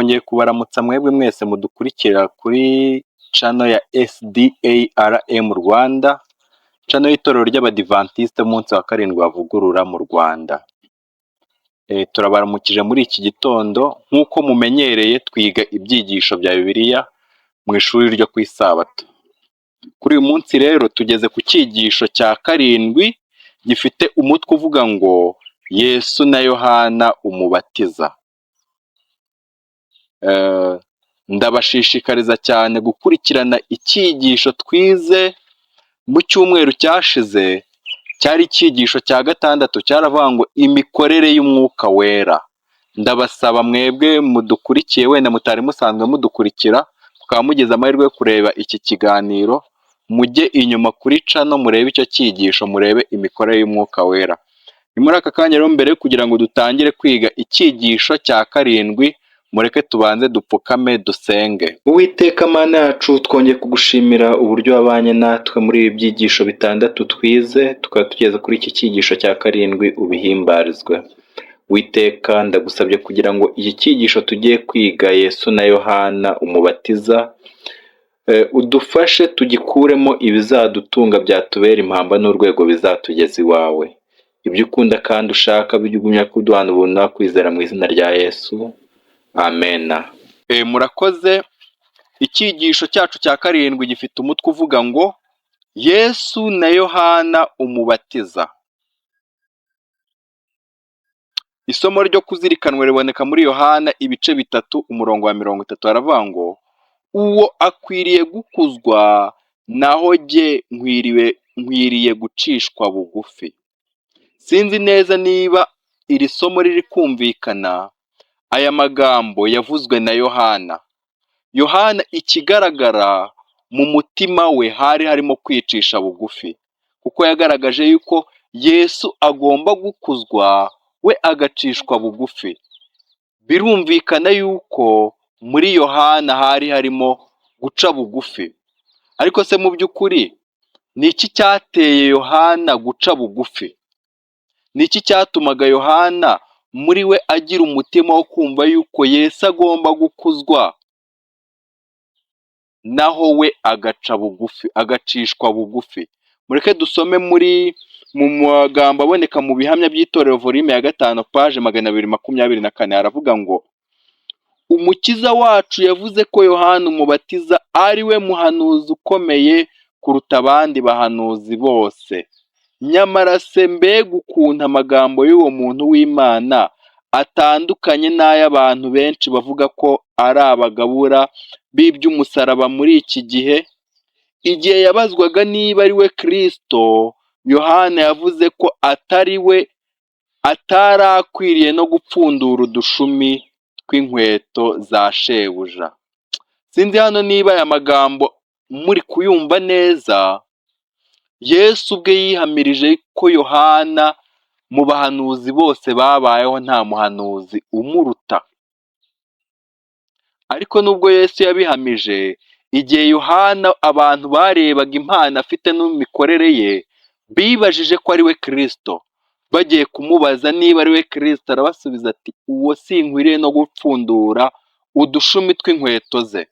Twongeye kubaramutsa mwebwe mwese mudukurikira kuri channel ya SDARM Rwanda, channel y'itorero ry'Abadivantisite umunsi wa karindwi bavugurura mu Rwanda. Turabaramukije muri iki gitondo, nk'uko mumenyereye twiga ibyigisho bya Bibiliya mu ishuri ryo ku Isabato. Kuri uyu munsi rero tugeze ku cyigisho cya karindwi gifite umutwe uvuga ngo Yesu na Yohana Umubatiza. Ndabashishikariza cyane gukurikirana icyigisho twize mu cyumweru cyashize, cyari icyigisho cya gatandatu, cyaravuga ngo imikorere y'Umwuka Wera. Ndabasaba mwebwe mudukurikiye, wenda mutari musanzwe mudukurikira, mukaba mugize amahirwe yo kureba iki kiganiro, mujye inyuma kuri channel murebe icyo cyigisho, murebe imikorere y'Umwuka Wera. Ni muri aka kanya rero, mbere yo kugira ngo dutangire kwiga icyigisho cya karindwi, mureke tubanze dupfukame dusenge. Uwiteka Mana yacu, twongeye kugushimira uburyo wabanye natwe muri ibi byigisho bitandatu twize, tukaba tugeze kuri iki cyigisho cya karindwi, ubihimbarizwe. Witeka, ndagusabye kugira ngo iki cyigisho tugiye kwiga, Yesu na Yohana Umubatiza, udufashe tugikuremo ibizadutunga, byatubera impamba n'urwego bizatugeza iwawe. Ibyo ukunda kandi ushaka bijye ugumya kuduhana ubuntu no kwizera, mu izina rya Yesu. Amena. Murakoze, icyigisho cyacu cya karindwi gifite umutwe uvuga ngo Yesu na Yohana Umubatiza. Isomo ryo kuzirikanwa riboneka muri Yohana ibice 3 umurongo wa 30, haravuga ngo uwo akwiriye gukuzwa, naho jye nkwiriye gucishwa bugufi. Sinzi neza niba iri somo riri kumvikana. Aya magambo yavuzwe na Yohana. Yohana, ikigaragara mu mutima we hari harimo kwicisha bugufi, kuko yagaragaje yuko Yesu agomba gukuzwa, we agacishwa bugufi. Birumvikana yuko muri Yohana hari harimo guca bugufi. Ariko se mu by'ukuri ni iki cyateye Yohana guca bugufi? Ni iki cyatumaga Yohana muri we agira umutima wo kumva yuko Yesu agomba gukuzwa, naho we agaca bugufi, agacishwa bugufi? Mureke dusome mu magambo aboneka mu Bihamya by'Itorero, volume ya 5, page 224, haravuga ngo Umukiza wacu yavuze ko Yohana Umubatiza ari we muhanuzi ukomeye kuruta abandi bahanuzi bose. Nyamara se mbega ukuntu amagambo y'uwo muntu w'Imana atandukanye n'ay'abantu benshi bavuga ko ari abagabura b'iby'umusaraba muri iki gihe! Igihe yabazwaga niba ari we Kristo, Yohana yavuze ko atari we, atari akwiriye no gupfundura udushumi tw'inkweto za shebuja. Sinzi hano niba aya magambo muri kuyumva neza. Yesu ubwe yihamirije ko Yohana mu bahanuzi bose babayeho nta muhanuzi umuruta. Ariko nubwo Yesu yabihamije, igihe Yohana abantu barebaga impano afite n'imikorere ye, bibajije ko ari we Kristo. Bagiye kumubaza niba ari we Kristo, arabasubiza ati: "Uwo sinkwiriye no gupfundura udushumi tw'inkweto ze."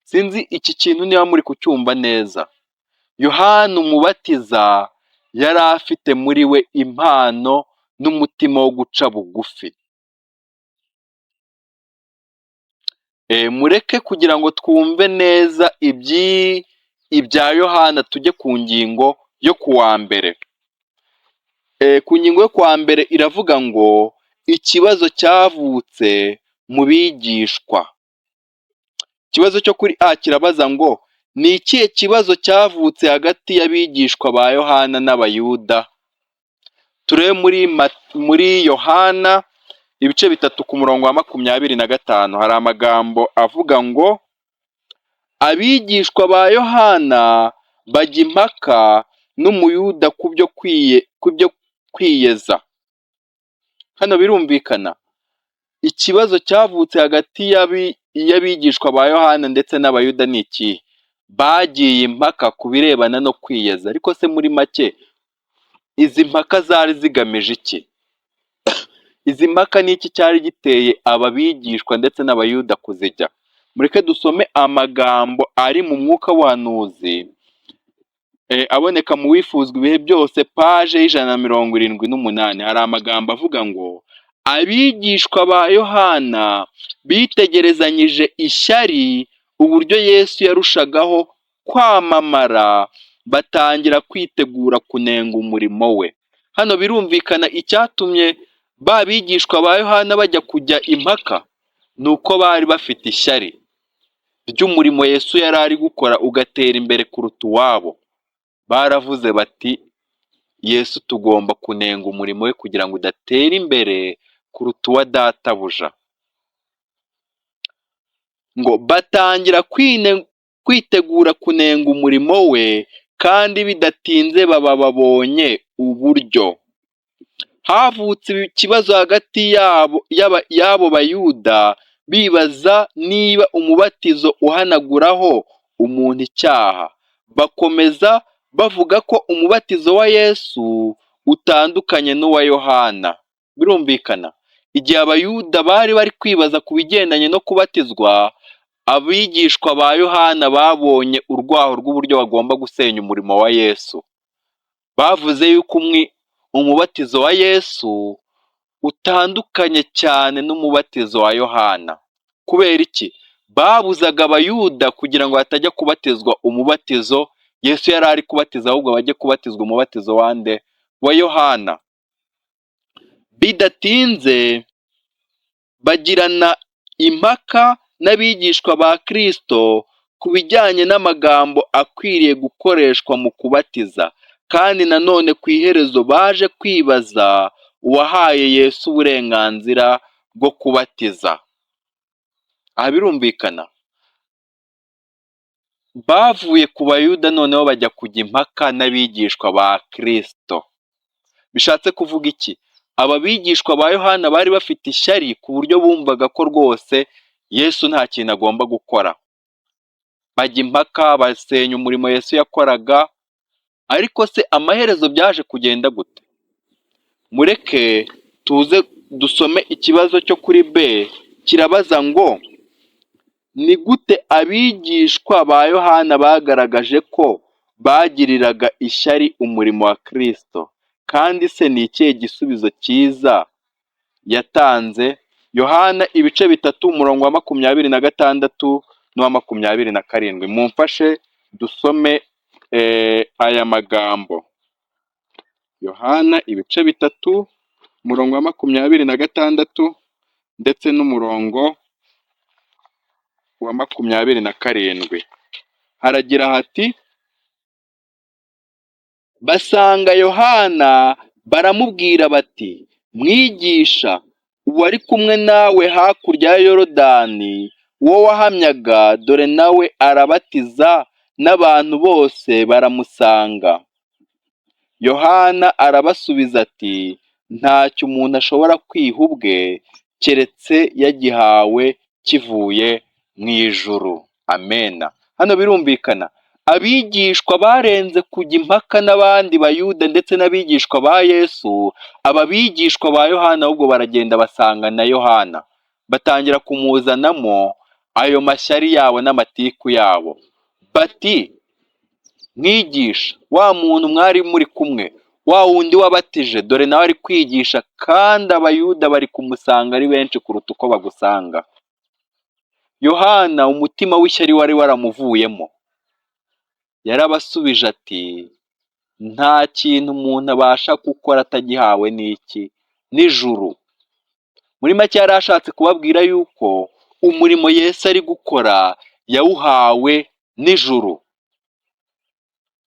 Sinzi iki kintu niba muri kucyumva neza. Yohana Umubatiza yari afite muri we impano n'umutima wo guca bugufi. Mureke kugira ngo twumve neza ibya Yohana, tujye ku ngingo yo kuwa mbere. Ku ngingo yo kuwa mbere iravuga ngo ikibazo cyavutse mu bigishwa. Ikibazo cyo kuri A kirabaza ngo ni ikihe kibazo cyavutse hagati y'abigishwa ba Yohana n'Abayuda? Turebe muri Yohana ibice 3 ku murongo wa 25, hari amagambo avuga ngo abigishwa ba Yohana bajya impaka n'Umuyuda ku byo kwiyeza. Hano birumvikana ikibazo cyavutse hagati y'abigishwa ba Yohana ndetse n'Abayuda ni ikihe? Bagiye impaka ku birebana no kwiyeza. Ariko se muri make izi mpaka zari zigamije iki? Izi mpaka ni iki cyari giteye aba bigishwa ndetse n'Abayuda kuzijya? Mureke dusome amagambo ari mu mwuka w'ubuhanuzi aboneka mu Wifuzwa Ibihe Byose, page y'178. Hari amagambo avuga ngo: "Abigishwa ba Yohana bitegerezanyije ishyari uburyo Yesu yarushagaho kwamamara, batangira kwitegura kunenga umurimo we." Hano birumvikana, icyatumye ba bigishwa ba Yohana bajya kujya impaka ni uko bari bafite ishyari ry'umurimo Yesu yari ari gukora ugatera imbere kuruta uwabo. Baravuze bati: "Yesu tugomba kunenga umurimo we kugira ngo udatera imbere kuruta uwa databuja." Ngo batangira kwitegura kunenga umurimo we, kandi bidatinze baba babonye uburyo. Havutse ikibazo hagati yabo y'abo Bayuda, bibaza niba umubatizo uhanaguraho umuntu icyaha. Bakomeza bavuga ko umubatizo wa Yesu utandukanye n'uwa Yohana. Birumvikana, igihe Abayuda bari bari kwibaza ku bigendanye no kubatizwa, abigishwa ba Yohana babonye urwaho rw'uburyo bagomba gusenya umurimo wa Yesu. Bavuze yuko umubatizo wa Yesu utandukanye cyane n'umubatizo wa Yohana. Kubera iki? Babuzaga Abayuda kugira ngo batajya kubatizwa umubatizo Yesu yari ari kubatiza, ahubwo bajye kubatizwa umubatizo wa nde? Wa Yohana. Bidatinze bagirana impaka n'abigishwa ba Kristo ku bijyanye n'amagambo akwiriye gukoreshwa mu kubatiza, kandi nanone ku iherezo baje kwibaza uwahaye Yesu uburenganzira bwo kubatiza. Aha birumvikana, bavuye ku Bayuda noneho bajya kujya impaka n'abigishwa ba Kristo. Bishatse kuvuga iki? Aba bigishwa ba Yohana bari bafite ishyari ku buryo bumvaga ko rwose Yesu nta kintu agomba gukora. Bajya impaka, basenya umurimo Yesu yakoraga, ariko se amaherezo byaje kugenda gute? Mureke tuze dusome ikibazo cyo kuri B, kirabaza ngo: "Ni gute abigishwa ba Yohana bagaragaje ko bagiriraga ishyari umurimo wa Kristo? Kandi se ni ikihe gisubizo cyiza yatanze?" Yohana ibice 3, umurongo wa 26 n'uwa 27. Mumfashe dusome aya magambo. Yohana ibice 3, umurongo wa 26 ndetse n'umurongo wa 27. Haragira hati: "Basanga Yohana baramubwira bati: 'Mwigisha, uwari kumwe nawe hakurya ya Yorodani, uwo wahamyaga, dore nawe arabatiza n'abantu bose baramusanga.' Yohana arabasubiza ati: 'Ntacyo umuntu ashobora kwiha ubwe keretse yagihawe kivuye mu ijuru.'" Amena. Hano birumvikana, abigishwa barenze kujya impaka n'abandi Bayuda ndetse n'abigishwa ba Yesu. Aba bigishwa ba Yohana ahubwo baragenda basanga na Yohana, batangira kumuzanamo ayo mashyari yabo n'amatiku yabo, bati: "Mwigisha, wa muntu mwari muri kumwe, wa wundi wabatije, dore nawe ari kwigisha, kandi Abayuda bari kumusanga ari benshi kuruta uko bagusanga." Yohana umutima w'ishyari wari waramuvuyemo. Yarabasubije ati: "Nta kintu umuntu abasha gukora atagihawe n'iki? N'ijuru." Muri make yari ashatse kubabwira yuko umurimo Yesu ari gukora yawuhawe n'ijuru.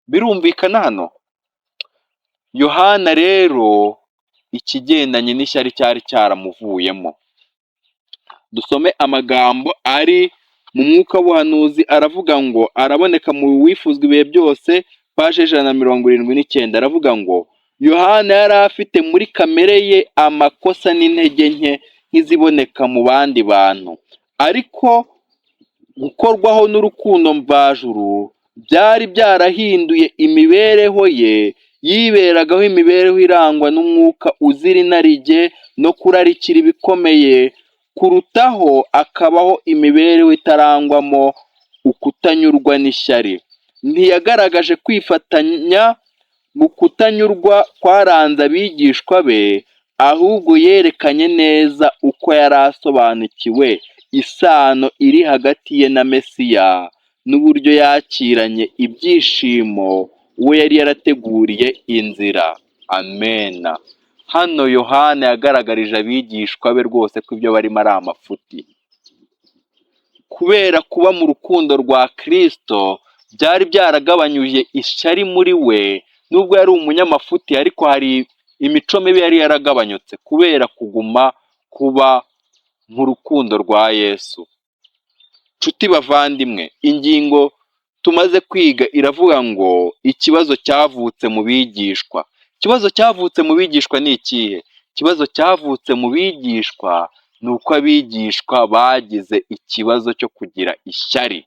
Birumvikana hano? Yohana rero ikigendanye n'ishyari cyari cyaramuvuyemo. Dusome amagambo ari mu mwuka w'ubuhanuzi, aravuga ngo, araboneka mu Wifuzwa Ibihe Byose, page 179, aravuga ngo: "Yohana yari afite muri kamere ye amakosa n'intege nke nk'iziboneka mu bandi bantu, ariko gukorwaho n'urukundo mvajuru byari byarahinduye imibereho ye." Yiberagaho imibereho irangwa n'umwuka uzira inarijye no kurarikira ibikomeye, kurutaho akabaho imibereho itarangwamo ukutanyurwa n'ishyari. Ntiyagaragaje kwifatanya mu kutanyurwa kwaranze abigishwa be, ahubwo yerekanye neza uko yari asobanukiwe isano iri hagati ye na Mesiya, n'uburyo yakiranye ibyishimo uwo yari yarateguriye inzira. Amena. Hano Yohana yagaragarije abigishwa be rwose ko ibyo barimo ari amafuti. Kubera kuba mu rukundo rwa Kristo, byari byaragabanyije ishyari muri we, nubwo yari umunyamafuti ariko hari imico mibi yari yaragabanyutse kubera kuguma kuba mu rukundo rwa Yesu. Nshuti bavandimwe, ingingo tumaze kwiga iravuga ngo ikibazo cyavutse mu bigishwa. Ikibazo cyavutse mu bigishwa ni ikihe? Ikibazo cyavutse mu bigishwa ni uko abigishwa bagize ikibazo cyo kugira ishyari.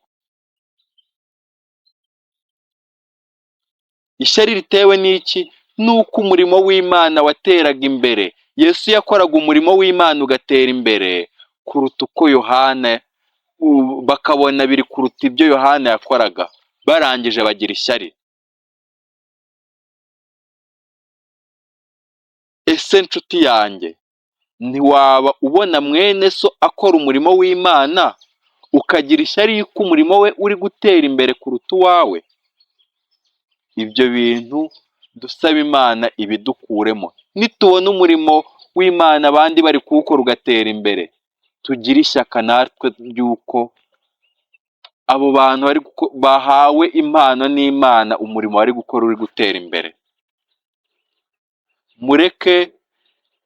Ishyari ritewe n'iki? Nuko umurimo w'Imana wateraga imbere. Yesu yakoraga umurimo w'Imana ugatera imbere kuruta uko Yohana, bakabona biri kuruta ibyo Yohana yakoraga, barangije bagira ishyari. Ese nshuti yanjye, ntiwaba ubona mwene so akora umurimo w'Imana, ukagira ishyari yuko umurimo we uri gutera imbere kuruta uwawe? Ibyo bintu dusaba Imana ibidukuremo. Nitubona umurimo w'Imana abandi bari kuwukora ugatera imbere, tugire ishyaka natwe ry'uko abo bantu bahawe impano n'Imana, umurimo bari gukora uri gutera imbere. Mureke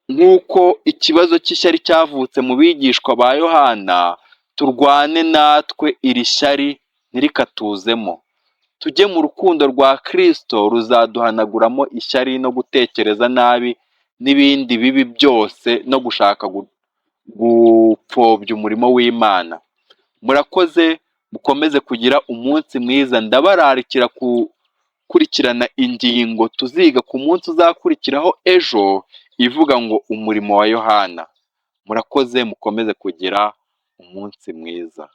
nk'uko ikibazo cy'ishyari cyavutse mu bigishwa ba Yohana, turwane natwe iri shyari ntirikatuzemo. Tujye mu rukundo rwa Kristo, ruzaduhanaguramo ishyari no gutekereza nabi n'ibindi bibi byose no gushaka gupfobya umurimo w'Imana. Murakoze, mukomeze kugira umunsi mwiza. Ndabararikira gukurikirana ingingo tuziga ku munsi uzakurikiraho ejo, ivuga ngo umurimo wa Yohana. Murakoze, mukomeze kugira umunsi mwiza.